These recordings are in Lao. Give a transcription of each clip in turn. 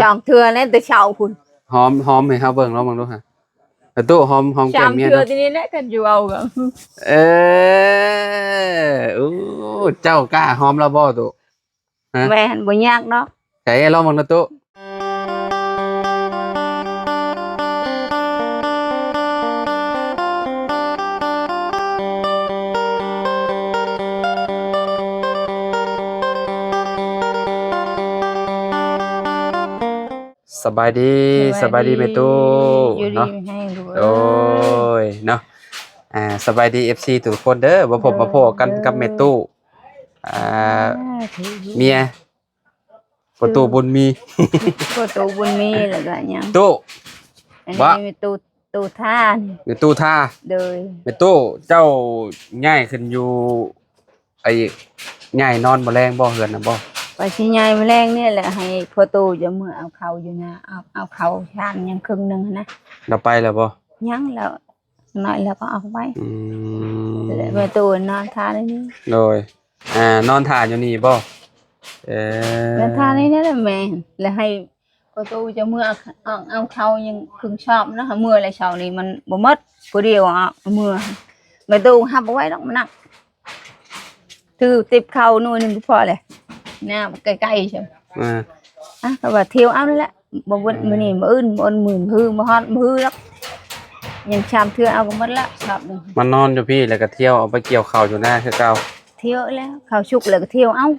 ສອງເທື່ອແລ້ວ ແຕ່ເຊົ້າພຸ້ນ. ຫອມ ຫອມໃຫ້ເຮົາເບິ່ງ ລອງເບິ່ງດູຫາ. ປະຕູ ຫອມ ຫອມແກ້ມເມຍ ສາມເທື່ອ ເນາະ ທີນີ້ແຫຼະ ຄັນຢູ່ເອົາກໍ. ເອີ ໂອ້ ເຈົ້າກ້າຫອມລາວບໍ່ ຕູ້? ຮະ? ແມ່ນ ບໍ່ຍາກດອກ. ໃສ ລອງເບິ່ງດູ ຕູ້. ສະບາຍດີ ສະບາຍດີ ສະບາຍດີແມ່ຕູ້ ຢູ່ດີ ເນາະ ມີແຮງລູກເອີຍ. ໂດຍ ເນາະ ອ່າ ສະບາຍດີ ເອັຟຊີ ທຸກຄົນເດີ ມາພົບມາພໍ້ກັນກັບແມ່ຕູ້ ອ່າ ສາທຸ ເມຍ ພໍ່ຕູ້ບຸນມີ ພໍ່ຕູ້ບຸນມີ ແລ້ວກໍຫຍັງ ຕູ້ ອັນນີ້ ບໍ່ ແມ່ຕູ້ ຕູ້ທາ ແມ່ຕູ້ທາ ໂດຍ ແມ່ຕູ້ ເຈົ້າຍ້າຍຂຶ້ນຢູ່ ໄອ້ ຍ້າຍນອນມື້ແລງບໍ່ ເຮືອນນະບໍ່? ວ່າຊິຍ້າຍມື້ແລງນີ້ແຫຼະ ໃຫ້ພໍ່ຕູ້ຈະເມືອເອົາເຂົ້າຢູ່ນາ ເອົາ ເອົາເຂົ້າຊານຫຍັງເຄິ່ງໜຶ່ງຫັ້ນນະ. ລາວໄປແລ້ວບໍ່? ຍັງແລ້ວ ໜ້ອຍແລ້ວກໍອອກໄປ. ອືມ ແລ້ວແມ່ຕູ້ນອນທ່າຢູ່ນີ້. ໂດຍ ອ່າ ນອນທ່າຢູ່ນີ້ບໍ່? ເອີ ນອນທ່າໃນນີ້ແຫຼະແມ່ ແລ້ວໃຫ້ພໍ່ຕູ້ຈະເມືອເອົາ ເອົາເຂົ້າຍັງເຄິ່ງຊອບນະ ເມືອແລ້ວເຊົ້ານີ້ມັນບໍ່ໝົດ ຜູ້ດຽວເອົາເມືອ ແມ່ຕູ້ຮັບບໍ່ໄຫວດອກ ມັນໜັກ. ຖືຕິບເຂົ້າໜ່ວຍໜຶ່ງກໍພໍແຫຼະ ນະ ໃກ້ໆ ຊັ້ນ ອ່າ ອ່ະ ກໍວ່າທ່ຽວເອົານັ້ນແຫຼະ ບໍ່ເບິດ ເອີ ມື້ນີ້ ມື້ອື່ນ ມື້ອື່ນ ມື້ອື່ນ ມື້ຮື ບໍ່ຮອດມື້ຮືດອກ ຍັງຊາມເທື່ອເອົາກໍໝົດລະ ຊອບໜຶ່ງ. ມານອນຢູ່ພີ້ ແລ້ວກໍທ່ຽວເອົາໄປກ່ຽວເຂົ້າຢູ່ນາຄືເກົ່າ. ທ່ຽວແລ້ວ ເຂົ້າສຸກແລ້ວກໍທ່ຽວເອົາ.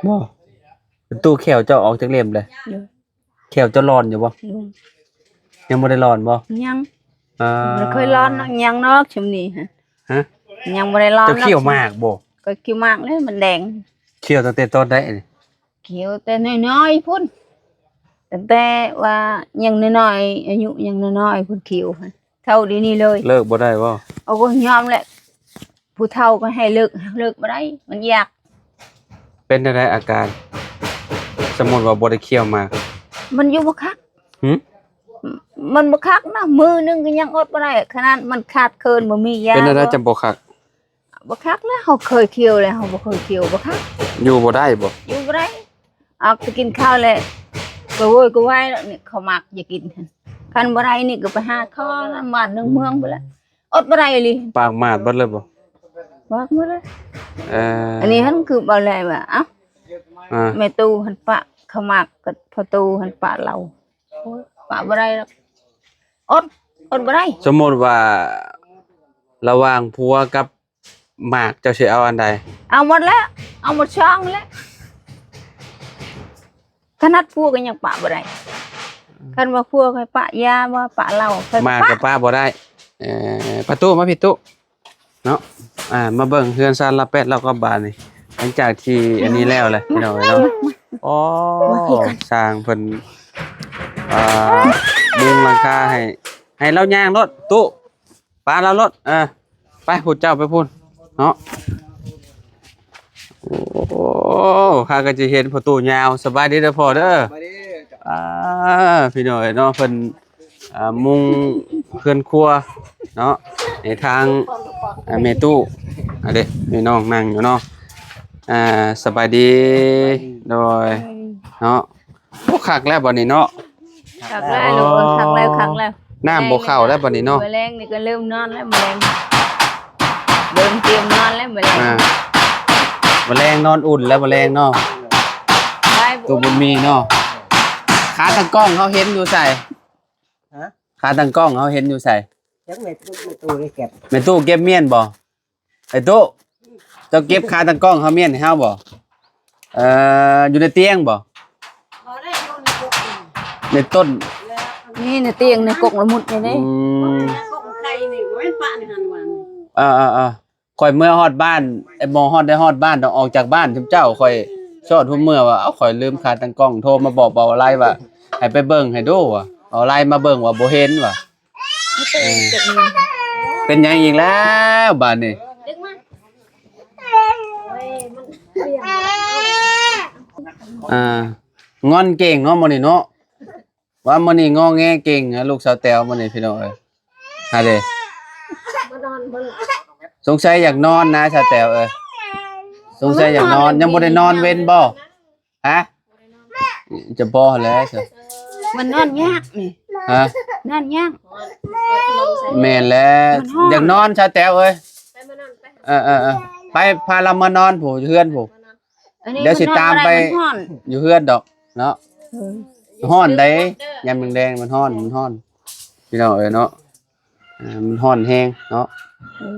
ບໍ່ ປະຕູ ແຂ້ວເຈົ້າອອກຈັກເຫຼັ້ມເລີຍ? ໂດຍ ແຂ້ວເຈົ້າຫຼອນຢູ່ບໍ່? ໂດຍ ຍັງບໍ່ໄດ້ຫຼອນບໍ່? ຍັງ ອ່າ ບໍ່ເຄີຍຫຼອນເນາະ ຍັງເນາະ ຊຸມນີ້ ຮະ ຮະ? ຍັງບໍ່ໄດ້ຫຼອນ. ເຈົ້າຂ້ຽວໝາກບໍ່? ຂ້ອຍຂ້ຽວໝາກເລີຍ ມັນແດງ. ຂ້ຽວຕັ້ງແຕ່ຕອນໃດນີ້? ຂ້ຽວແຕ່ນ້ອຍໆ ພຸ້ນ ຕັ້ງແຕ່ວ່າຍັງນ້ອຍໆ ອາຍຸຍັງນ້ອຍໆ ພຸ້ນ ຂ້ຽວ ເທົ່າດຽວນີ້ເລີຍ. ເລີກບໍ່ໄດ້ບໍ່? ເອົາ ກໍຍອມແຫຼະ ຜູ້ເຖົ້າກໍໃຫ້ເລີກ ເລີກບໍ່ໄດ້ ມັນຢາກ. ເປັນຈັ່ງໃດອາການ ສົມມຸດວ່າບໍ່ໄດ້ຂ້ຽວໝາກ? ມັນຢູ່ບໍ່ຄັກ. ຫື? ມັນບໍ່ຄັກນະ ມື້ໜຶ່ງກໍຍັງອົດບໍ່ໄດ້ ຂະໜາດມັນຂາດເຂີນ ບໍ່ມີຢາ. ເປັນຈັ່ງໃດຈັ່ງບໍ່ຄັກ? ບໍ່ຄັກແລ້ວ ເຮົາເຄີຍຂ້ຽວແລ້ວ ເຮົາບໍ່ເຄີຍຂ້ຽວ ບໍ່ຄັກ. ຢູ່ບໍ່ໄດ້ບໍ່? ຢູ່ບໍ່ໄດ້. ອອກໄປກິນເຂົ້າແລ້ວ ກະໂວຍກະວາຍແລ້ວ ນີ້ເຂົາມັກຢາກກິນ. ຄັນບໍ່ໄດ້ນີ້ກໍໄປຫາຂໍນຳບ້ານນຳເມືອງພຸ້ນແຫຼະ. ອົດບໍ່ໄດ້ອີ່ຫຼີ. ປາກໝາດເບິດເລີຍບໍ່? ປາກໝາດເລີຍ. ເອີ ອັນນີ້ຫັ້ນຄືເວົ້າແລ້ວວ່າ ເອົ້າ ອ່າ ແມ່ຕູ້ຫັ້ນປະເຂົາມັກ ກັບພໍ່ຕູ້ຫັ້ນປະລາວ. ໂອ້ຍ ປະບໍ່ໄດ້ດອກ. ອົດ ອົດບໍ່ໄດ້. ສົມມຸດວ່າ ລະຫວ່າງຜົວກັບໝາກ ເຈົ້າຊິເອົາອັນໃດ? ເອົາໝົດແຫຼະ ເອົາໝົດສອງແຫຼະ. ຂະໜາດຜົວກໍຍັງປະບໍ່ໄດ້. ຄັນວ່າຜົວຂ້ອຍປະຢາ ວ່າປະເຫຼົ້າ ຂ້ອຍປະ ໝາກກໍປະບໍ່ໄດ້. ເອີ ປະຕູ ມາພີ້ຕູ້ ເນາະ. ອ່າ ມາເບິ່ງເຮືອນຊານລາແປດລາວກໍບາດນີ້ ຫຼັງຈາກທີ່ອັນນີ້ແລ້ວແຫຼະ ພີ່ນ້ອງເອີຍເນາະ. ໂອ້ ຊ່າງເພິ່ນ ອ່າ ມຸງຫຼັງຄາໃຫ້ ໃຫ້ລາວຍ່າງໂລດ ຕູ້ ປະລາວໂລດ. ເອີ ໄປພຸ້ນ ເຈົ້າໄປພຸ້ນເນາະ. ໂອ້ ຂ້າກໍຈະເຫັນພໍ່ຕູ້ຍາວ. ສະບາຍດີເດີພໍ່ເດີ. ສະບາຍດີ. ອ່າ ພີ່ນ້ອງເອີຍເນາະ ເພິ່ນ ອ່າ ມຸງເຮືອນຄົວເນາະ ໃຫ້ທາງ ອ່າ ແມ່ຕູ້ ອັນເດ ແມ່ນ້ອງນັ່ງຢູ່ເນາະ. ອ່າ ສະບາຍດີ. ສະບາຍດີ. ໂດຍ ເນາະ. ໂອ້ ຄັກແລ້ວບັດນີ້ເນາະ. ຄັກແລ້ວລູກເອີຍ ຄັກແລ້ວ ຄັກແລ້ວ. ນ້ຳບໍ່ເຂົ້າແລ້ວບັດນີ້ເນາະ. ມື້ແລງນີ້ກໍເລີ່ມນອນແລ້ວ ມື້ແລງ ເລີ່ມຕຽມນອນແລ້ວມື້ແລງ. ອ່າ ມື້ແລງນອນອຸ່ນແລ້ວ ມື້ແລງເນາະ. ຕູ້ບຸນມີເນາະ. ຂາຕັ້ງກ້ອງເຮົາເຫັນຢູ່ໃສ? ຮະ? ຂາຕັ້ງກ້ອງເຮົາເຫັນຢູ່ໃສ? ຈັກແມ່ຕູ້ ແມ່ຕູ້ໄດ້ເກັບ ແມ່ຕູ້ເກັບມ້ຽນບໍ່? ໄອ້ຕູ້ ເຈົ້າເກັບຂາຕັ້ງກ້ອງເຮົາມ້ຽນໃຫ້ເຮົາບໍ່? ເອີ ຢູ່ໃນຕຽງບໍ່? ບໍ່ໄດ້ ຢູ່ໃນກົກ ໃນຕົ້ນ ນີ້ໃນຕຽງ ໃນກົກລະມຸດນີ້ເດ້. ອືມ ກົກໄຂ່ນີ້ ແມ່ນປະໃນຫັ້ນວ່າ. ເອີໆໆ ຂ້ອຍເມືອຮອດບ້ານ ໄອ້ໝໍຮອດ ໄດ້ຮອດບ້ານ ຕ້ອງອອກຈາກບ້ານຊຸມເຈົ້າ. ຂ້ອຍຊອດຫົວເມືອວ່າ ເອົ້າ ຂ້ອຍລືມຂາຕັ້ງກ້ອງ ໂທມາບອກເບົາໄລວ່າ ໃຫ້ໄປເບິ່ງໃຫ້ດູວ່າ ເບົາໄລມາເບິ່ງວ່າບໍ່ເຫັນວ່າ. ເອີ ເປັນຫຍັງອີກແລ້ວບາດນີ້? ອ່າ ງອນເກັ່ງເນາະມື້ນີ້ເນາະ. ວ່າມື້ນີ້ງໍແງເກັ່ງນະ ລູກສາວແຕວມື້ນີ້ ພີ່ນ້ອງເອີຍ. ຫາເດ ສົງໄສຢາກນອນນະ ສາວແຕວເອີຍ. ສົງໄສຢາກນອນ ຍັງບໍ່ໄດ້ນອນເວັນບໍ່? ຮະ? ຈະບໍ່ແລ້ວຊະ. ມັນນອນຍາກນີ້. ຮະ? ນອນຍາກ. ແມ່ນແລ້ວ. ມັນຮ້ອນ. ຢາກນອນຊະແຕວເອີຍ. ເອີໆໆ ໄປພາລາມານອນພຸ້ນ ຢູ່ເຮືອນພຸ້ນ. ອັນນີ້ ດຽວຊິຕາມໄປ ມັນນອນບໍ່ໄດ້ ມັນຮ້ອນ ຢູ່ເຮືອນດອກເນາະ. ເອີ ຮ້ອນໃດ໋ ຍາມແລງໆ ມັນຮ້ອນ ມັນຮ້ອນ ພີ່ນ້ອງເອີຍເນາະ. ອ່າ ມັນຮ້ອນແຮງເນາະ. ເອີ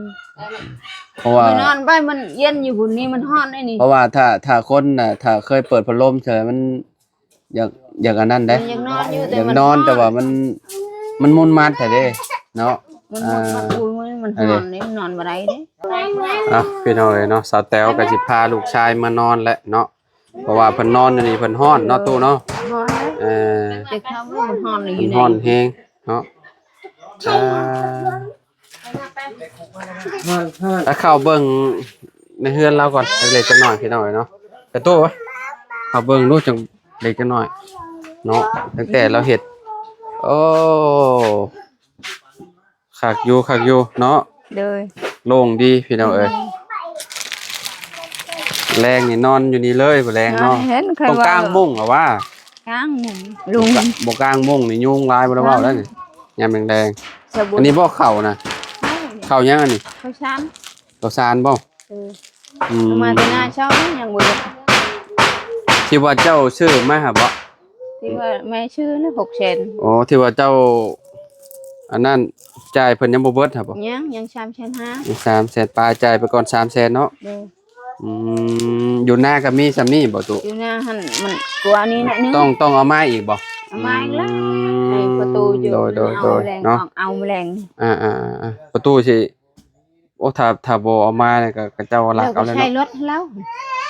ເພາະວ່າ ມັນນອນໄປ ມັນເຢັນຢູ່ພຸ້ນນີ້ ມັນຮ້ອນໄດ໋ນີ້. ເພາະວ່າຖ້າ ຖ້າຄົນນະ ຖ້າເຄີຍເປີດພັດລົມເທື່ອ ມັນຢາກ ຢາກອັນນັ້ນເດ້ ມັນຢາກນອນຢູ່ ຢາກນອນ ແຕ່ ແຕ່ວ່າມັນ ມັນມຸນມັດແທ້ເດ້ເນາະ. ມັນມຸນມັດ ອ່າ ມັນຮ້ອນເດ້ ມັນນອນບໍ່ໄດ້ເດ້. ອ່ະ ພີ່ນ້ອງເອີຍເນາະ ສາວແຕວກໍຊິພາລູກຊາຍມານອນແຫຼະເນາະ. ເພາະວ່າເພິ່ນນອນຢູ່ນີ້ເພິ່ນຮ້ອນເນາະ ເອີ ຕູ້ເນາະ. ຮ້ອນເດ້ ເອີ ແຕ່ເຂົາມັນຮ້ອນຢູ່ ມັນຮ້ອນແຮງເນາະ. ອ່າ ແລ້ວເຂົ້າເບິ່ງໃນເຮືອນລາວກ່ອນ ເລັກໆນ້ອຍໆ ພີ່ນ້ອງເອີຍເນາະ. ກະຕູ້ ເຂົ້າເບິ່ງດູ ຈັກເລັກຈັກນ້ອຍເນາະ ຕັ້ງແຕ່ລາວເຮັດ. ໂອ້ ຄັກຢູ່ ຄັກຢູ່ເນາະ. ໂດຍ ໂລ່ງດີພີ່ນ້ອງເອີຍ. ແລງນີ້ນອນຢູ່ນີ້ເລີຍ ບໍ່ແລງເນາະ. ນອນເຫັນ ຂ້ອຍ ຕ້ອງກາງມຸ້ງເອົາວ່າ ກາງມຸ້ງ ລຸງ ບໍ່ກາງມຸ້ງນີ້ຍຸງຫຼາຍ ບໍ່ໄດ້ເວົ້າແລ້ວນີ້. ຍາມແລງໆ ສະບຸນ ອັນນີ້ບໍ່ເຂົ້ານະ? ເຂົ້າຫຍັງອັນນີ້? ເຂົ້າສານ ເຂົ້າສານບໍ່? ເອີ ອືມ ເອົາມາແຕ່ນາເຊົ້າ ຍັງບໍ່ເບິດ. ທີ່ວ່າເຈົ້າຊື້ມາຫາບໍ່? ທີ່ວ່າແມ່ຊື້ນະ ຫົກແສນ. ໂອ້ ທີ່ວ່າເຈົ້າ ອັນນັ້ນ ຈ່າຍເພິ່ນຍັງບໍ່ເບິດຫາບໍ່? ຍັງ ຍັງສາມແສນຫ້າ. ສາມແສນປາຍ ຈ່າຍໄປກ່ອນສາມແສນເນາະ. ໂດຍ ອືມ ຢູ່ນາກໍມີສ່ຳນີ້ບໍ່ຕູ້? ຢູ່ນາຫັ້ນມັນກວ່ານີ້ໜ້ອຍໜຶ່ງ. ຕ້ອງ ຕ້ອງເອົາມາອີກບໍ່? ເອົາມາອີກແລ້ວ. ອືມ ໃຫ້ປະຕູຢູ່. ໂດຍ ໂດຍ ເອົາ ໂດຍ ແລງ ເນາະ ເອົາ ເອົາແລງ. ອ່າໆໆ ປະຕູຊິ ໂອ້ ຖ້າ ຖ້າບໍ່ເອົາມານີ້ກໍ ເຂົາເຈົ້າລັກເອົາແລ້ວເນາະ. ໃຊ້ລົດແລ້ວ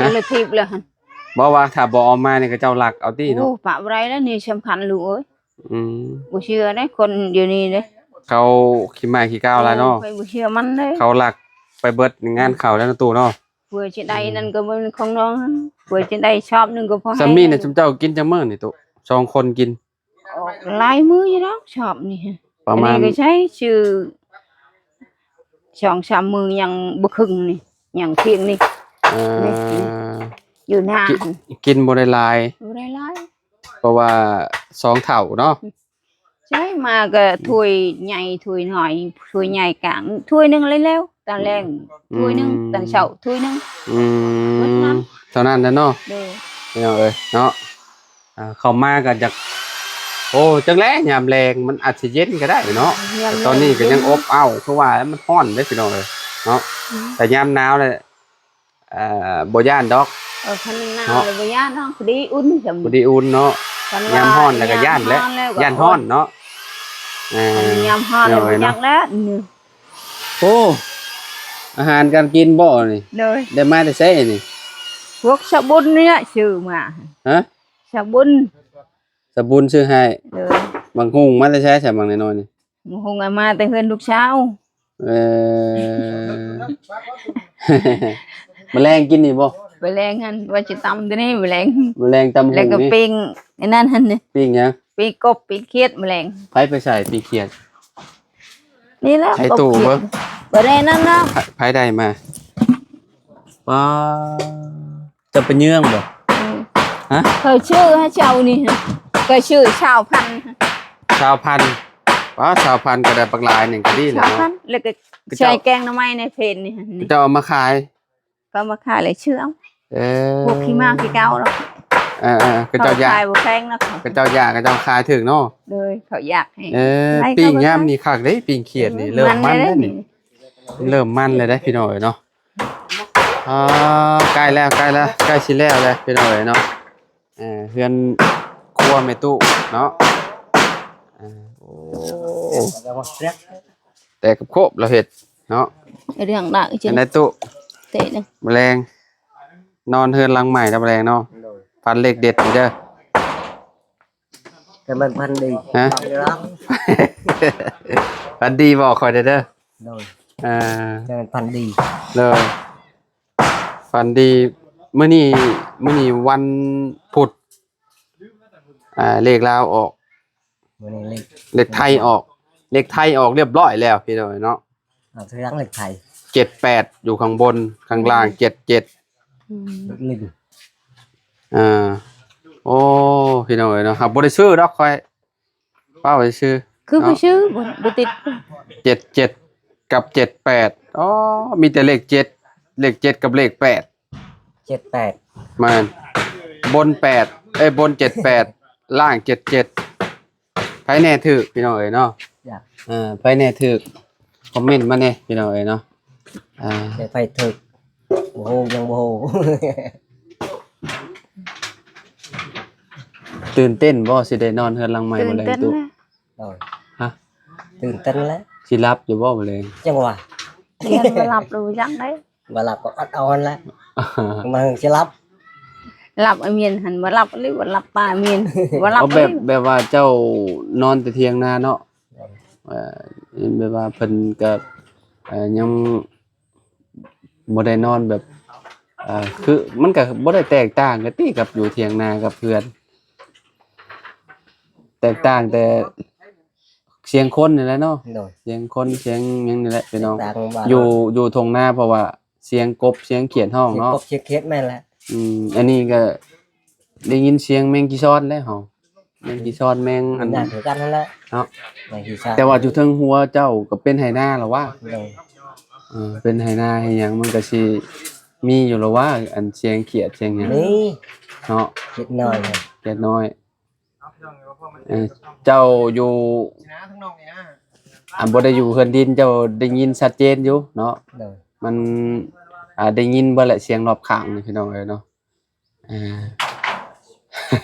ຮະ? ລົດຖີບແລ້ວຫັ້ນ. ບໍ່ວ່າຖ້າບໍ່ເອົາມານີ້ ເຂົາເຈົ້າລັກເອົາຕິເນາະ. ໂອ້ ປະບໍ່ໄດ້ແລ້ວ ນີ້ສຳຄັນລູກເອີຍ. ອືມ ບໍ່ເຊື່ອເດ້ ຄົນດຽວນີ້ເດ້ ເຂົາຂີ້ໝ້າຍຂີ້ກ້າວຫຼາຍເນາະ. ເອີ ຂ້ອຍບໍ່ເຊື່ອມັນເດ້ ເຂົາລັກໄປເບິດ ງານເຂົ້າແລ້ວເນາະ ຕູ້ເນາະ. ເພື່ອຊິໄດ້ນັ້ນກໍບໍ່ແມ່ນຂອງນ້ອງ ເພື່ອຊິໄດ້ຊອບໜຶ່ງກໍພໍ. ສ່ຳນີ້ນະ ໃຫ້ ຊຸມເຈົ້າກິນຈັກມື້ນີ້ຕູ້? ສອງຄົນກິນ ອອກຫຼາຍມື້ຢູ່ດອກຊອບນີ້. ປະມານ ອັນນີ້ກໍໃຊ້ຊື່ສອງສາມມື້ ຍັງບໍ່ຄຶ່ງນີ້ ຍັງພຽງນີ້. ເອີ ນີ້ ຢູ່ນາ ກິນ ກິນບໍ່ໄດ້ຫຼາຍ ບໍ່ໄດ້ຫຼາຍ ເພາະວ່າສອງເຖົ້າເນາະ. ໃຊ້ມາກໍຖ້ວຍໃຫຍ່ຖ້ວຍນ້ອຍ ຖ້ວຍໃຫຍ່ກາງຖ້ວຍໜຶ່ງແລ້ວ ຕອນແລງຖ້ວຍໜຶ່ງ ອືມ ຕອນເຊົ້າຖ້ວຍໜຶ່ງ. ອືມ ເທົ່ານັ້ນແຫຼະເນາະ. ໂດຍ ພີ່ນ້ອງເອີຍເນາະ. ອ່າ ເຂົ້າມາກໍຢາກ ໂອ້ ຈັກແລະ ຍາມແລງມັນອາດຊິເຢັນກໍໄດ້ເນາະ. ຍາມແລງ ຕອນນີ້ກໍຍັງອົບເອົ້າ ຄືວ່າມັນຮ້ອນເດ້ ພີ່ນ້ອງເອີຍເນາະ. ອືມ ແຕ່ຍາມໜາວແຫຼະ ເອີ ບໍ່ຢ້ານດອກ. ເອີ ຄັນໜາວເນາະ ແລ້ວບໍ່ຢ້ານດອກ ພໍດີອຸ່ນ ພໍດີອຸ່ນເນາະ. ຍາມຮ້ອນແລ້ວກໍຢ້ານແຫຼະ ຢ້ານຮ້ອນເນາະ. ເອີ ຍາມຮ້ອນແລ້ວບໍ່ຢາກແລ້ວ. ໂອ້ ອາຫານການກິນບໍ່ນີ້? ໂດຍ ໄດ້ມາແຕ່ໃສນີ້? ພວກສະບຸນນີ້ແຫຼະຊື້ມາ. ຮະ? ສະບຸນ ສະບຸນຊື້ໃຫ້. ໂດຍ ບັກຫຸ່ງມາແຕ່ໃສ ສະບັກນ້ອຍໆນີ້? ບັກຫຸ່ງເອົາມາແຕ່ເຮືອນລູກສາວ. ເອີ ມື້ແລງກິນນີ້ບໍ່? ມື້ແລງຫັ້ນວ່າຊິຕຳຕົວນີ້ ມື້ແລງ ມື້ແລງຕຳຫຸ່ງ ແລ້ວກໍປີ້ງອັນນັ້ນຫັ້ນນີ້. ປີ້ງຫຍັງ? ປີ້ງກົບ ປີ້ງຂຽດມື້ແລງ. ໃຜໄປໃສ່ປີ້ງຂຽດ? ນີ້ແຫຼະ ໃຫ້ຕູ້ເບິ່ງ. ບໍ່ໄດ້ນັ້ນນະ ໃຜ ໃຜໄດ້ມາ? ປ້າ ຈະໄປເຍືອງບໍ່? ອືມ ຮະ? ຂ້ອຍຊື້ໃຫ້ເຈົ້ານີ້ ຂ້ອຍຊື້ຊາວພັນ. ຊາວພັນ? ປ້າ ຊາວພັນກໍໄດ້ບັກຫຼາຍໜຶ່ງກໍດີແລ້ວເນາະ. ຊາວພັນ ແລ້ວກໍໃສ່ແກງໜໍ່ໄມ້ໃນເພຈນີ້. ເຈົ້າເອົາມາຂາຍ? ກໍເອົາມາຂາຍແລ້ວຊື້ເອົາ. ເອີ ພວກຂີ້ໝ້າຂີ້ເກົ້າເນາະ. ເອີໆ ເຂົາເຈົ້າຢາກ ເຂົາຂາຍບໍ່ແພງເນາະ ເຂົາເຈົ້າຢາກ ເຂົາເຈົ້າຂາຍຖືກເນາະ. ໂດຍ ເຂົາຢາກໃຫ້. ເອີ ປີ້ງຍາມນີ້ຄັກເດ້ ປີ້ງຂຽດນີ້ ເລີ່ມມັນແລ້ວນີ້ ເລີ່ມມັນແລ້ວເດ້ ພີ່ນ້ອງເອີຍເນາະ. ອ່າ ໃກ້ແລ້ວ ໃກ້ແລ້ວ ໃກ້ຊິແລ້ວແລ້ວ ພີ່ນ້ອງເອີຍເນາະ. ເອີ ເຮືອນຄົວແມ່ຕູ້ເນາະ. ເອີ ໂອ້ ແຕ່ກັບໂຄບລາວເຮັດເນາະ. ເລື່ອງດາວ ອັນໃດຕູ້? ເຕະ ມື້ແລງນອນເຮືອນຫຼັງໃໝ່ນະ ມື້ແລງເນາະ. ໂດຍ ຝັນເລກເດັດນີ້ເດີ. ແຕ່ມັນຝັນດີ. ຮະ? ຝັນດີບອກຂ້ອຍແດ່ເດີ. ໂດຍ ເອີ ແຕ່ມັນຝັນດີ. ໂດຍ ຝັນດີ. ມື້ນີ້ ມື້ນີ້ວັນພຸດ ອ່າ ເລກລາວອອກ ມື້ນີ້ເລກ ເລກໄທອອກ ເລກໄທອອກຮຽບຮ້ອຍແລ້ວ ພີ່ນ້ອງເນາະ. ເອົາເທື່ອເລກໄທ ເຈັດແປດ ຢູ່ຂ້າງບົນ ຂ້າງລ່າງ ເຈັດເຈັດ. ອືມ ເລກລິນ. ອ່າ ໂ ໂອ້ ພີ່ນ້ອງເອີຍເນາະ ຫາກບໍ່ໄດ້ຊື້ດອກຂ້ອຍ ເວົ້າຊື່ໆ ຄືບໍ່ຊື້ ເນາະ ບໍ່ ບໍ່ຕິດ ເຈັດເຈັດ ກັບ ເຈັດແປດ ອໍ ມີແຕ່ເລກເຈັດ ເລກເຈັດກັບເລກແປດ ເຈັດແປດ ແມ່ນ ບົນແປດ ເອີຍ ບົນເຈັດແປດ ລ່າງເຈັດເຈັດ ໃຜແນ່ຖືກ ພີ່ນ້ອງເອີຍເນາະ ເອີ ໃຜແນ່ຖືກ ຄອມເມັນມາແນ່ ພີ່ນ້ອງເອີຍເນາະ ອ່າ ແຕ່ໃຜຖືກ ບໍ່ຮູ້ ຍັງບໍ່ຮູ້ ຕື່ນເຕັ້ນບໍ່ ຊິໄດ້ນອນເຮືອນຫຼັງໃໝ່ມື້ແລງຕຸ? ໂດຍ ຮະ? ຕື່ນເຕັ້ນແຫຼະ ຊິຫຼັບຢູ່ບໍ່ມື້ແລງ? ຈັ່ງຫວະ ຢ້ານບໍ່ຫຼັບ ຮູ້ຈັ່ງໃດ ບໍ່ຫຼັບກໍອັດເອົາຫັ້ນແຫຼະ ມາຊິຫຼັບ ຫຼັບອາມຽນຫັ້ນ ບໍ່ຫຼັບອີ່ຫຼີ ບໍ່ຫຼັບຕາອາມຽນ ບໍ່ຫຼັບ ເອົາແບບ ແບບວ່າເຈົ້ານອນແຕ່ຖຽງນາເນາະ ເອີ ແບບວ່າເພິ່ນກໍ ເອີ ຍັງ ບໍ່ໄດ້ນອນແບບ ເອີ ຄືມັນກໍບໍ່ໄດ້ແຕກຕ່າງກັນຕິກັບຢູ່ຖຽງນາກັບເຮືອນ ແຕກຕ່າງແຕ່ສຽງຄົນນີ້ແຫຼະເນາະ ໂດຍ ສຽງຄົນສຽງຫຍັງນີ້ແຫຼະພີ່ນ້ອງ ແຕກຕ່າງວ່າ ຢູ່ ຢູ່ທົ່ງນາ ເພາະວ່າສຽງກົບສຽງຂຽດຮ້ອງເນາະ ສຽງກົບສຽງຂຽດ ແມ່ນແຫຼະ ອືມ ອັນນີ້ກໍໄດ້ຍິນສຽງແມງຈີຊອນແຫຼະເຮົາ ແມງຈີຊອນແມງອັນ ມັນຍາກຄືກັນຫັ້ນແຫຼະເນາະ ແມງຈີຊອນ ແຕ່ວ່າຢູ່ເທິງຫົວເຈົ້າກໍເປັນໄຮ່ນາລະຫວາ ໂດຍ ເອີ ເປັນໄຮ່ນາໄຮ່ຫຍັງ ມັນກໍຊິມີຢູ່ລະຫວາ ອັນສຽງຂຽດສຽງຫຍັງ ມີເນາະ ຂຽດນ້ອຍ ຂຽດນ້ອຍ ເອີ ເຈົ້າຢູ່ ອັນບໍ່ໄດ້ຢູ່ເຮືອນດິນ ເຈົ້າໄດ້ຍິນຊັດເຈນຢູ່ເນາະ ໂດຍ ມັນ ອ່າ ໄດ້ຍິນເບິດແຫຼະ ສຽງຮອບຂ້າງນີ້ ພີ່ນ້ອງເອີຍເນາະ ອ່າ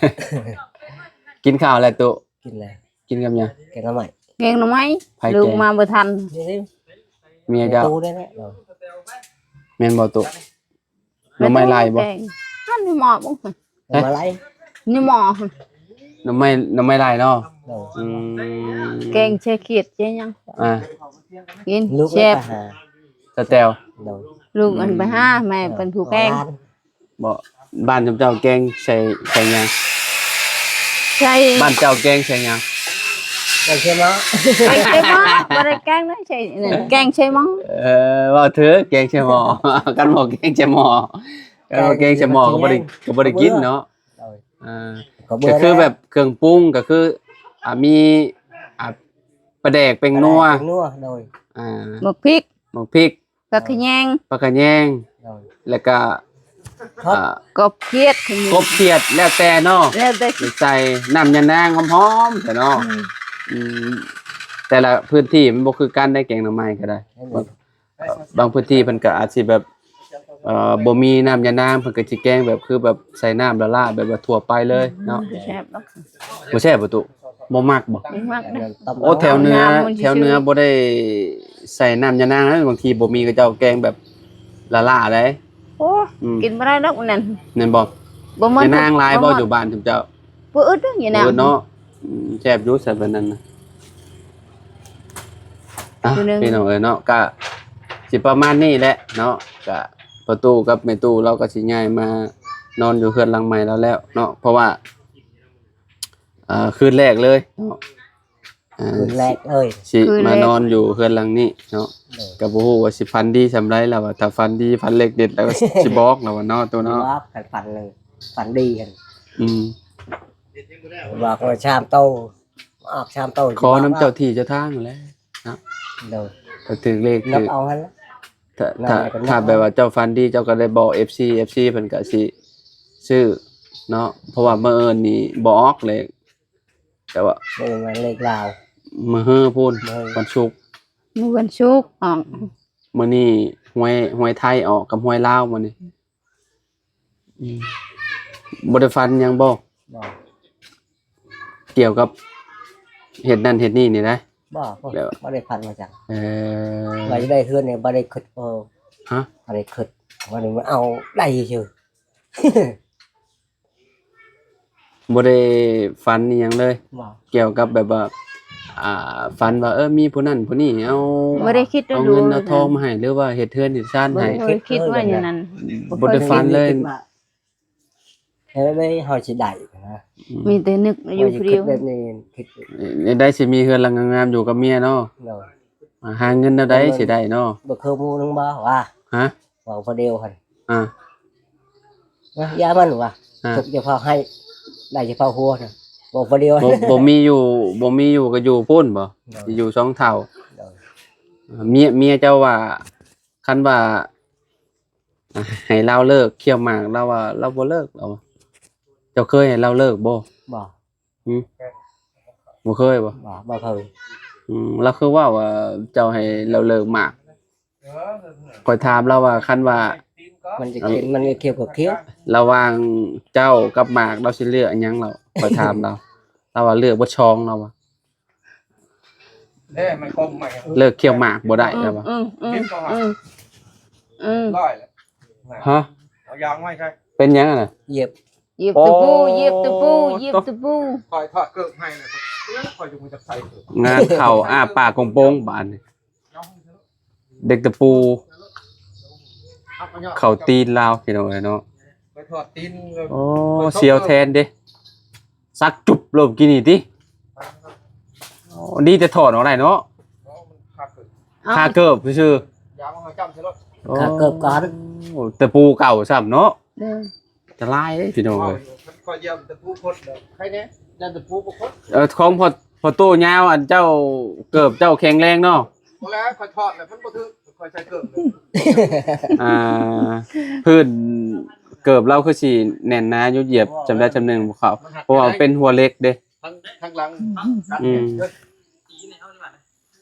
ກິນຂ້າວແລ້ວຕຸ? ກິນແລ້ວ ກິນກັບຫຍັງ? ແກງໜໍ່ໄມ້ ແກງໜໍ່ໄມ້ ໃຜແກງ? ລູກມາບໍ່ທັນ ນີ້ ເມຍເຈົ້າ ຕູ້ໄດ້ແລ້ວ ແມ່ນບໍ່ຕຸ? ໜໍ່ໄມ້ໄລ່ບໍ່? ແກງ ຫັ້ນນີ້ໝໍ້ບໍ່? ໜໍ່ໄມ້ໄລ່ ນີ້ໝໍ້ ໜໍ່ໄມ້ ໜໍ່ໄມ້ໄລ່ເນາະ ໂດຍ ອືມ ແກງໃສ່ຂຽດໃສ່ຫຍັງ ອ່າ ກິນ ລູກແຊບ ໄປຫາ ສະແຕວ ໂດຍ ລູກອັນໄປຫາ ແມ່ເປັນຜູ້ແກງ ບໍ່ ບ້ານເຈົ້າແກງໃສ່ ໃສ່ຫຍັງ? ໃສ່ ບ້ານເຈົ້າແກງໃສ່ຫຍັງ? ແກງໃສ່ໝໍ້ ແກງໃສ່ໝໍ້ ບໍ່ໄດ້ແກງນະ ໃສ່ນັ້ນ ແກງໃສ່ໝໍ້ ເອີ ເວົ້າຖືກ ແກງໃສ່ໝໍ້ ຄັນບໍ່ແກງໃສ່ໝໍ້ ຄັນບໍ່ແກງໃສ່ໝໍ້ກໍບໍ່ໄດ້ ກໍບໍ່ໄດ້ກິນເນາະ ໂດຍ ອ່າ ກໍຄືແບບເຄື່ອງປຸງ ກໍຄື ອ່າ ມີ ອ່າ ປາແດກ ແປ້ງນົວ ແປ້ງນົວ ໂດຍ ອ່າ ໝາກພິກ ໝາກພິກ ຜັກຂະແຍງ ຜັກຂະແຍງ ໂດຍ ແລ້ວກະ ອ່າ ກົບຂຽດ ກົບຂຽດ ແລ້ວແຕ່ເນາະ ແລ້ວແຕ່ ໃສ່ນ້ຳຍານາງຫອມໆແທ້ເນາະ ອືມ ອືມ ແຕ່ລະພື້ນທີ່ມັນບໍ່ຄືກັນໄດ໋ ແກງໜໍ່ໄມ້ກໍໄດ້ ແມ່ນບໍ່? ບາງພື້ນທີ່ເພິ່ນກໍອາດຊິແບບ ເອີ ບໍ່ມີນ້ຳຍານາງ ເພິ່ນກໍຊິແກງແບບ ຄືແບບໃສ່ນ້ຳຫຼ້າໆ ແບບວ່າທົ່ວໄປເລີຍເນາະ ອືມ ບໍ່ແຊບດອກ ບໍ່ແຊບບໍ່ຕຸ? ບໍ່ມັກບໍ່? ບໍ່ມັກເດ້ ໂອ້ ແຖວເໜືອ ແຖວເໜືອບໍ່ໄດ້ໃສ່ນ້ຳຍານາງນະ ບາງທີບໍ່ມີ ເຂົາເຈົ້າແກງແບບຫຼ້າໆໄດ໋ ໂອ້ ອືມ ກິນບໍ່ໄດ້ດອກອັນນັ້ນ ແມ່ນບໍ່? ບໍ່ໝົດ ຍານາງຫຼາຍບໍ່ ບໍ່ໝົດ ຢູ່ບ້ານຊຸມເຈົ້າ? ບໍ່ອຶດເດ້ຍານາງ ບໍ່ອຶດເນາະ ອືມ ແຊບຢູ່ ແຊບປານນັ້ນນະ ອ່ະ ພີ່ນ້ອງເອີຍເນາະ ກະຊິປະມານນີ້ແຫຼະເນາະ ກະພໍ່ຕູ້ກັບແມ່ຕູ້ລາວກໍຊິຍ້າຍມານອນຢູ່ເຮືອນຫຼັງໃໝ່ລາວແລ້ວເນາະ ເພາະວ່າ ອ່າ ຄືນແລກເລີຍເນາະ ອ່າ ຄືນແລກເລີຍ ຊິມານອນຢູ່ເຮືອນຫຼັງນີ້ເນາະ ໂດຍ ກໍບໍ່ຮູ້ວ່າຊິຝັນດີສ່ຳໃດ ລາວວ່າຖ້າຝັນດີຝັນເລກເດັດ ລາວກໍຊິບອກ ລາວວ່າເນາະ ຕູ້ເນາະ ບອກ ຄັນຝັນເລີຍ ຝັນດີຫັ້ນ ອືມ ບອກວ່າສາມໂຕ ອອກສາມໂຕ ຂໍນຳເຈົ້າທີ່ເຈົ້າທາງຫັ້ນແຫຼະເນາະ ໂດຍ ກໍຖືກເລກ ນັບເອົາຫັ້ນລະ ຖ້າ ຖ້າ ຖ້າແບບວ່າເຈົ້າຝັນດີ ເຈົ້າກໍໄດ້ບອກເອັຟຊີ ເອັຟຊີເພິ່ນກໍຊິຊື້ເນາະ ເພາະວ່າມື້ອື່ນນີ້ບໍ່ອອກເລກ ແຕ່ວ່າມື້ອື່ນເລກລາວ ມື້ຮືພຸ້ນ ມື້ຮື ວັນສຸກ ມື້ວັນສຸກອອກ ມື້ນີ້ຫວຍ ຫວຍໄທອອກກັບຫວຍລາວມື້ນີ້ ອືມ ບໍ່ໄດ້ຝັນຫຍັງບໍ່? ບໍ່ ກ່ຽວກັບເຮັດນັ້ນເຮັດນີ້ນີ້ນະ? ບໍ່ ບໍ່ໄດ້ຝັນວ່າຈັ່ງ ເອີ ວ່າຈະໄດ້ເຮືອນນີ້ບໍ່ໄດ້ຄິດ ເອີ ຮະ ບໍ່ໄດ້ຄິດ ວ່ານີ້ມັນເອົາໄດ້ຊື່ ບໍ່ໄດ້ຝັນອີ່ຫຍັງເລີຍ ບໍ່ ກ່ຽວກັບແບບວ່າ ອ່າ ຝັນວ່າ ເອີ ມີຜູ້ນັ້ນຜູ້ນີ້ເອົາ ບໍ່ໄດ້ຄິດ ເອົາເງິນເອົາທອງມາໃຫ້ ຫຼືວ່າເຮັດເຮືອນເຮັດຊານໃຫ້ ບໍ່ໄດ້ຄິດວ່າຢ່າງນັ້ນ ບໍ່ໄດ້ຝັນເລີຍ ເອີ ເຮົາຊິໄດ້ນະ ອືມ ມີແຕ່ນຶກຢູ່ຜູ້ດຽວ ຄິດແບບນີ້ ຄິດ ໄດ້ຊິມີເຮືອນຫຼັງງາມໆຢູ່ກັບເມຍເນາະ ໂດຍ ອ່າ ຫາເງິນແນວໃດຊິໄດ້ເນາະ ບໍ່ຄືໝູ່ໜຶ່ງບໍ່ວ່າ ຮະ ເວົ້າຜູ້ດຽວຫັ້ນ ອ່າ ນະ ຢ່າມັນວ່າ ອ່າ ທຸກຢ່າພາໃຫ້ ໄດ້ສະເພາະຫົວນະ ບໍ່ຜູ້ດຽວ ບໍ່ ບໍ່ມີຢູ່ ບໍ່ມີຢູ່ກໍຢູ່ພຸ້ນບໍ່? ໂດຍ ຢູ່ຊ່ອງເຖົ້າ ໂດຍ ເມຍ ເມຍເຈົ້າວ່າ ຄັນວ່າ ໃຫ້ລາວເລີກຂ້ຽວໝາກ ລາວວ່າລາວບໍ່ເລີກ ລາວວ່າ ເຈົ້າເຄີຍໃຫ້ລາວເລີກບໍ່? ບໍ່ ຫືມ? ບໍ່ເຄີຍບໍ່? ບໍ່ ບໍ່ເຄີຍ ອືມ ລາວຄືເວົ້າວ່າເຈົ້າໃຫ້ລາວເລີກໝາກ ຂ້ອຍຖາມລາວວ່າ ຄັນວ່າ ມັນຈະເຄັມ ມັນຈະຂຽວກໍຂຽວ ລະຫວ່າງເຈົ້າກັບໝາກ ລາວຊິເລືອກອັນຫຍັງ? ລາວ ຂ້ອຍຖາມລາວ ລາວວ່າເລືອກເບິດສອງ ລາວວ່າ ເອີ ມັນຄົມໃໝ່ ເລີກຂ້ຽວໝາກບໍ່ໄດ້ ອືມ ລາວວ່າ ອືມ ອືມ ເຫັນບໍ່ວ່າ ອືມ ອືມ ຮ້ອຍແລ້ວ ຮະ ເອົາຢາງໄວ້ໃສ່ ເປັນຫຍັງຫັ້ນນະ? ຢຽບ ຢຽບຕະປູ ໂອ້ ຢຽບຕະປູ ຢຽບຕະປູ ຂ້ອຍຖອດເກີບໃຫ້ນະ ຂ້ອຍຈະບໍ່ຈັກໃສ່ເກີບ ງານເຂົ້າອ້າປາກໂປ່ງໆ ບາດນີ້ ເດັກຕະປູ ເຂົ້າຕີນລາວ ພີ່ນ້ອງເອີຍເນາະ ໄປຖອດຕີນ ໂອ້ ສຽວແທນເດ້ ສັກຈຸບໂລດກີ້ນີ້ຕິ ໂອ້ ດີແຕ່ຖອດອອກໄດ້ເນາະ ຄາເກີບ ຄາເກີບຊື່ໆ ຢາມາໃຫ້ຈ້ຳໃສ່ລົດ ໂອ້ ຄາເກີບກ່ອນ ຕະປູເກົ່າຊ້ຳເນາະ ເອີ ອັນຕະລາຍເດ້ພີ່ນ້ອງເອີຍ ຂ້ອຍຢຽມຕະປູຄົດເດີ ໃຄແດ່ ຢ້ານຕະປູບໍ່ຄົດ ເອີ ຂອງພໍ່ ພໍ່ຕູ້ຍາວ ອັນເຈົ້າ ເກີບເຈົ້າແຂງແຮງເນາະ ບໍ່ແລ້ວ ຂ້ອຍຖອດແລ້ວມັນບໍ່ຖືກ ຂ້ອຍໃສ່ເກີບເລີຍ ອ່າ ພື້ນເກີບລາວຄືຊິແໜ້ນໜາຢູ່ ຢຽບຈຳໄດ້ຈຳໜຶ່ງບໍ່ເຂົ້າ ມັນຫັກ ເພາະວ່າເປັນຫົວເຫຼັກເດ້ ທັງ ທັງຫຼັງ ອືມ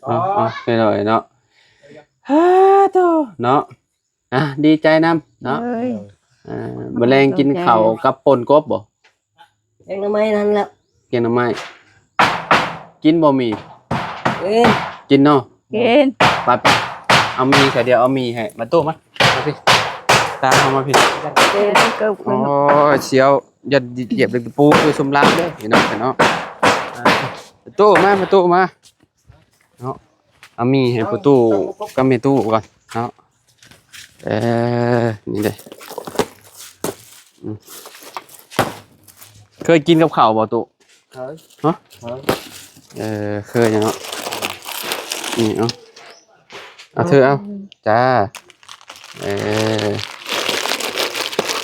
ເອົາ ເອົາ ພີ່ນ້ອງເອີຍເນາະ ຮາໂຕ ເນາະ ອ່ະ ດີໃຈນຳເນາະ ເອີຍ ອ່າ ມື້ແລງກິນເຂົ້າກັບປົ່ນກົບບໍ່? ແກງໜໍ່ໄມ້ນັ້ນແຫຼະ ແກງໜໍ່ໄມ້ ກິນບໍ່ໝີ່? ກິນ ກິນເນາະ ກິນ ໄປໆ ເອົາໝີ່ໃສ່ ດຽວເອົາໝີ່ໃຫ້ ມາຕູ້ມາ ມາພີ້ ຕາມເຮົາມາພີ້ ເກີບ ໂອ້ຍ ສຽວ ຢ່າຢຽບເດັກຕະປູຄືສົມລາວເດີ ພີ່ນ້ອງເນາະ ອ່າ ມາຕູ້ມາ ມາຕູ້ມາ ເນາະ ເອົາໝີ່ໃຫ້ພໍ່ຕູ້ກັບແມ່ຕູ້ກ່ອນເນາະ ເອີ ນີ້ເດ້ ອືມ ເຄີຍກິນກັບເຂົ້າບໍ່ຕູ້? ເຄີຍ ຮະ? ເຄີຍ ເອີ ເຄີຍເນາະ ນີ້ເອົາ ເອົາ ຖືເອົາ ອືມ ຈ້າ ເອີ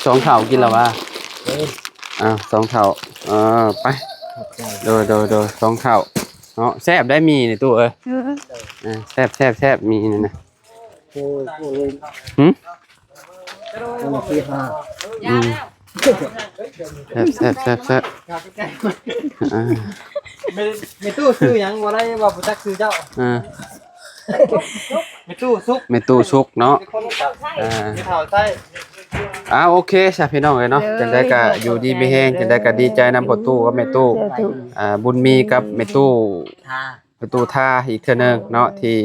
ສອງເຖົ້າກິນແລ້ວຫວາ? ເອີ ອ່າ ສອງເຖົ້າ ເອີ ໄປ ຂອບໃຈ ໂດຍ ໂດຍ ໂດຍ ສອງເຖົ້າເນາະ ແຊບໄດ໋ໝີ່ນີ້ຕູ້ເອີຍ ເອີ ອ່າ ແຊບ ແຊບ ແຊບ ໝີ່ນີ້ນະ ໂອ້ຍ ໂອ້ຍ ຫືມ? ອັນທີຫ້າ ອືມ ແຊບ ແຊບ ແຊບ ແຊບ ອ່າ ແມ່ ແມ່ຕູ້ຊື່ຫຍັງ? ບໍ່ໄດ້ວ່າບໍ່ຈັກຊື່ເຈົ້າ ອ່າ ແມ່ຕູ້ສຸກ ແມ່ຕູ້ສຸກເນາະ ເປັນຄົນຮູ້ຈັກ ອ່າ ແມ່ເຖົ້າໃຊ້ ອ່າ ໂອເຄຊະພີ່ນ້ອງເອີຍເນາະ ເອີ ຈັ່ງໃດກໍຢູ່ດີມີແຮງ ຈັ່ງໃດກໍດີໃຈນຳພໍ່ຕູ້ກັບແມ່ຕູ້ ສາທຸ ອ່າ ບຸນມີກັບແມ່ຕູ້ ປະຕູທ່າອີກເທື່ອໜຶ່ງເນາະ ທີ່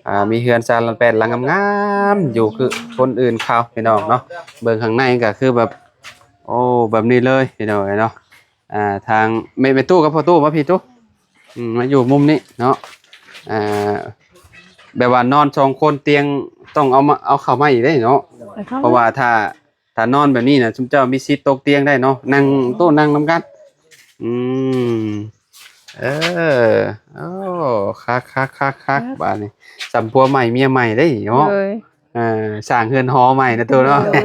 ອ່າ ມີເຮືອນຊານຫຼັງແປດຫຼັງງາມໆ ຢູ່ຄືຄົນອື່ນເຂົາ ພີ່ນ້ອງເນາະ ເບິ່ງຂ້າງໃນກໍຄືແບບ ໂອ້ ແບບນີ້ເລີຍ ພີ່ນ້ອງເອີຍເນາະ ອ່າ ທາງແມ່ ແມ່ຕູ້ກັບພໍ່ຕູ້ມາພີ້ຕູ້ ອືມ ມາຢູ່ມຸມນີ້ເນາະ ອ່າ ແບບວ່ານອນສອງຄົນ ຕຽງຕ້ອງເອົາມາ ເອົາເຂົ້າມາອີກເດ້ເນາະ ເພາະວ່າຖ້າ ຖ້ານອນແບບນີ້ນະ ຊຸມເຈົ້າມີສິດຕົກຕຽງໄດ້ເນາະ ນັ່ງໂຕະນັ່ງນຳກັນ ອືມ ເອີ ໂອ້ ຄັກໆໆໆ ບາດນີ້ ສ່ຳຜົວໃໝ່ເມຍໃໝ່ເດ້ເນາະ ເອີ ສ້າງເຮືອນຫໍໃໝ່ນະໂຕເນາະ ໂດຍ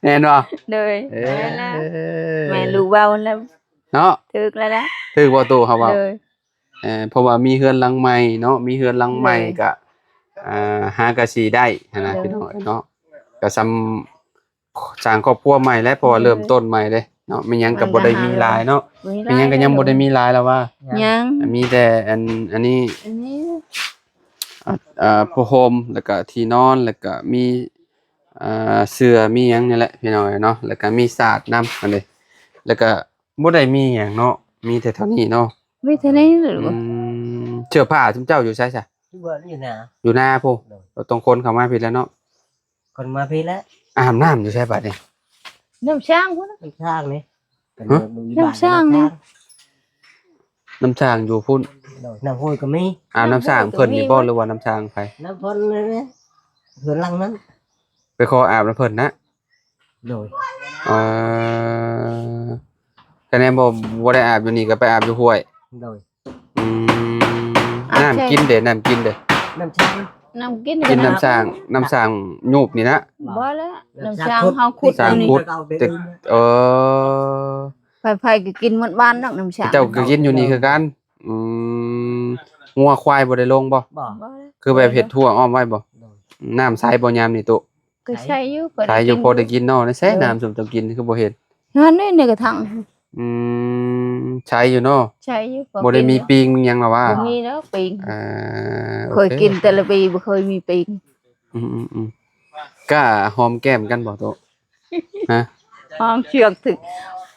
ແມ່ນບໍ່? ໂດຍ ເອີ ແມ່ນລະ ແມ່ນລູກເວົ້າແລ້ວເນາະ ຖືກແລ້ວລະ ຖືກບໍ່ໂຕເຮົາເວົ້າ? ໂດຍ ເອີ ເພາະວ່າມີເຮືອນຫຼັງໃໝ່ເນາະ ມີເຮືອນຫຼັງໃໝ່ ໂດຍ ກະ ອ່າ ຫາກະຊິໄດ້ຫັ້ນນະ ໂດຍ ພີ່ນ້ອງເອີຍເນາະ ກະສ່ຳສ້າງຄອບຄົວໃໝ່ແຫຼະ ເພາະວ່າ ໂດຍ ເລີ່ມຕົ້ນໃໝ່ເດ້ເນາະ ມີຫຍັງກະບໍ່ໄດ້ມີຫຼາຍເນາະ ບໍ່ມີຫຼາຍ ມີຫຍັງກະຍັງບໍ່ໄດ້ມີຫຼາຍລະວ່າ ຍັງ ມີແຕ່ອັນ ອັນນີ້ ອັນນີ້ ອ່າ ອ່າ ຜ້າຫົ່ມ ແລ້ວກະທີ່ນອນ ແລ້ວກະມີ ອ່າ ເສື້ອ ມີຫຍັງນີ້ແຫຼະ ພີ່ນ້ອງເອີຍເນາະ ແລ້ວກະມີສາດນຳຫັ້ນເດ້ ແລ້ວກະ ບໍ່ໄດ້ມີຫຍັງເນາະ ມີແຕ່ເທົ່ານີ້ເນາະ ມີເທົ່ານີ້ ອືມ ເສື້ອຜ້າຊຸມເຈົ້າຢູ່ໃສຊະ? ຢູ່ນາ ຢູ່ນາພຸ້ນ ໂດຍ ຕ້ອງຂົນເຂົ້າມາພີ້ແລ້ວເນາະ ຂົນມາພີ້ແລ້ວ ອາບນ້ຳຢູ່ໃສບາດນີ້? ນ້ຳຊ້າງພຸ້ນ ນ້ຳຊ້າງນີ້ ຮະ? ນ້ຳຊ້າງນີ້ ນ້ຳຊ້າງຢູ່ພຸ້ນ ໂດຍ ນ້ຳຫ້ວຍກໍມີ ອາບນ້ຳຊ້າງເພິ່ນນີ້ບໍ່ ຫຼືວ່ານ້ຳຊ້າງໃຜ? ນ້ຳເພິ່ນນີ້ ເຮືອນຫຼັງນັ້ນ ໄປຂໍອາບນຳເພິ່ນນະ? ໂດຍ ເອີ ຄະແນນບໍ່ ບໍ່ໄດ້ອາບຢູ່ນີ້ກໍໄປອາບຢູ່ຫ້ວຍ ໂດຍ ອືມ ອາບ ນ້ຳກິນເດ ນ້ຳກິນເດ ນ້ຳຊ້າງ ນ້ຳກິນ ກິນນ້ຳສ້າງ ນ້ຳສ້າງຍູບນີ້ນະ? ບໍ່ແລ້ວ ນ້ຳສ້າງເຮົາຂຸດ ສ້າງຂຸດ ເອີ ໃຜໆກໍກິນໝົດບ້ານດອກ ນ້ຳສ້າງ ເຈົ້າກໍກິນຢູ່ນີ້ຄືກັນ. ອືມ ງົວຄວາຍບໍ່ໄດ້ລົງບໍ່? ບໍ່ ຄືແບບເຮັດຮົ້ວອ້ອມໄວ້ບໍ່? ໂດຍ ນ້ຳໃສບໍ່ຍາມນີ້ຕຸ? ກໍໃສຢູ່ ໃສຢູ່ ພໍໄດ້ກິນເນາະ. ໃສ ເອີ ນ້ຳຊຸມເຈົ້າກິນຄືບໍ່ເຫັນ? ນັ້ນເດ້ ໃນກະຖັງ. ອືມ ໃສຢູ່ເນາະ ໃສຢູ່. ບໍ່ໄດ້ມີປີງມີຫຍັງລະວ່າ? ບໍ່ມີແລ້ວປີງ. ເອີ ໂອເຄ ເຄີຍກິນແຕ່ລະປີ ບໍ່ເຄີຍມີປີງ. ອືມໆໆ ກ້າຫອມແກ້ມກັນບໍ່ໂຕ? ຮະ? ຫອມເຊືອກຖືກ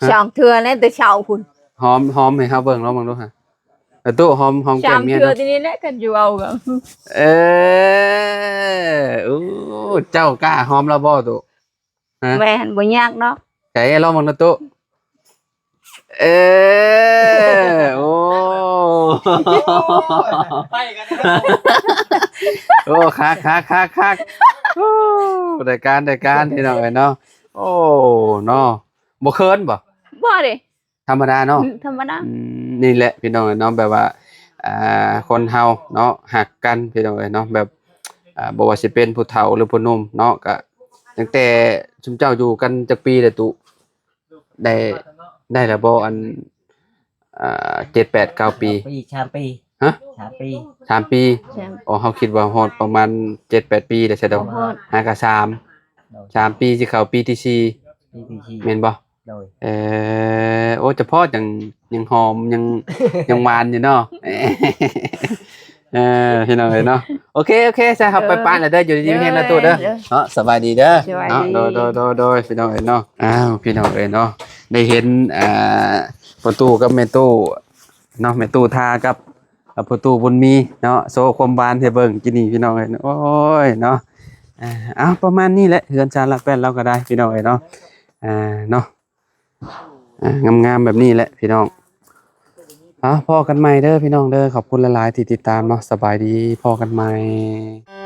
ຮະ? ສອງເທື່ອແລ້ວແຕ່ເຊົ້າພຸ້ນ. ຫອມ ຫອມໃຫ້ເຮົາເບິ່ງລອງເບິ່ງດູຮະ. ເອີ ໂຕ ຫອມ ຫອມແກ້ມເມຍ ສາມເທື່ອ ເນາະ ທີນີ້ແຫຼະ ຄັນຢູ່ເວົ້າກໍ. ເອີ ໂອ້ ເຈົ້າກ້າຫອມລາວບໍ່ໂຕ? ຮະ? ແມ່ນ ບໍ່ຍາກດອກ. ໃສ ລອງເບິ່ງດູໂຕ. ເອີ ໂອ້ ໄປກັນ ໂອ້ ຄັກໆໆໆ ໂອ້ ໄດ້ການ ໄດ້ການ ພີ່ນ້ອງເອີຍເນາະ. ໂອ້ ເນາະ ບໍ່ເຂີນບໍ່? ບໍ່ເດ້ ທຳມະດາເນາະ. ອືມ ທຳມະດາ. ອືມ ນີ້ແຫຼະ ພີ່ນ້ອງເອີຍເນາະ ແບບວ່າ ອ່າ ຄົນເຮົາເນາະ ຮັກກັນ ພີ່ນ້ອງເອີຍເນາະ ແບບ ອ່າ ບໍ່ວ່າຊິເປັນຜູ້ເຖົ້າ ຫຼື ຜູ້ໜຸ່ມເນາະ ກະຕັ້ງແຕ່ຊຸມເຈົ້າຢູ່ກັນຈັກປີແລ້ວຕຸ? ໄດ້ ໄດ້ແລ້ວບໍ່? ອັນ ອ່າ ເຈັດ ແປດ ເກົ້າປີ ປີ ສາມປີ. ຮະ? ສາມປີ ສາມປີ. ສາມ ອໍ ເຮົາຄິດວ່າຮອດປະມານເຈັດ ແປດປີແລ້ວຊະດອກ. ບໍ່ຮອດ ຫາກະສາມ ໂດຍ ສາມປີ ຊິເຂົ້າປີທີສີ່ ປີທີສີ່ ແມ່ນບໍ່? ໂດຍ ເອີ ໂອ້ ຈະພໍ້ຈັ່ງ ຍັງຫອມ ຍັງ ຍັງຫວານຢູ່ເນາະ. ເອີ ພີ່ນ້ອງເອີຍເນາະ ໂອເຄ ໂອເຄ ຊະ ເຮົາໄປ ເອີ ປະແລ້ວເດີ ຢູ່ດີມີແຮງນະຕູ້ເດີ ເອີ ເນາະ. ສະບາຍດີເດີ ສະບາຍດີ ເນາະ ໂດຍ ໂດຍ ໂດຍ ໂດຍ ພີ່ນ້ອງເອີຍເນາະ. ອ້າວ ພີ່ນ້ອງເອີຍເນາະ ໄດ້ເຫັນ ອ່າ ພໍ່ຕູ້ກັບແມ່ຕູ້ເນາະ ແມ່ຕູ້ທາກັບ ອ່າ ພໍ່ຕູ້ບຸນມີເນາະ ໂຊຄວາມຫວານໃຫ້ເບິ່ງກີ້ນີ້ ພີ່ນ້ອງເອີຍ. ໂອ້ຍເນາະ ອ່າ ເອົາ ປະມານນີ້ແຫຼະ ເຮືອນຊານລາແປ້ນລາວກໍໄດ້ ພີ່ນ້ອງເອີຍເນາະ ອ່າ ເນາະ. ອ່າ ງາມໆແບບນີ້ແຫຼະພີ່ນ້ອງ. ເອົາ ພໍ້ກັນໃໝ່ເດີພີ່ນ້ອງເດີ ຂອບຄຸນຫຼາຍໆທີ່ຕິດຕາມເນາະ. ສະບາຍດີ ພໍ້ກັນໃໝ່.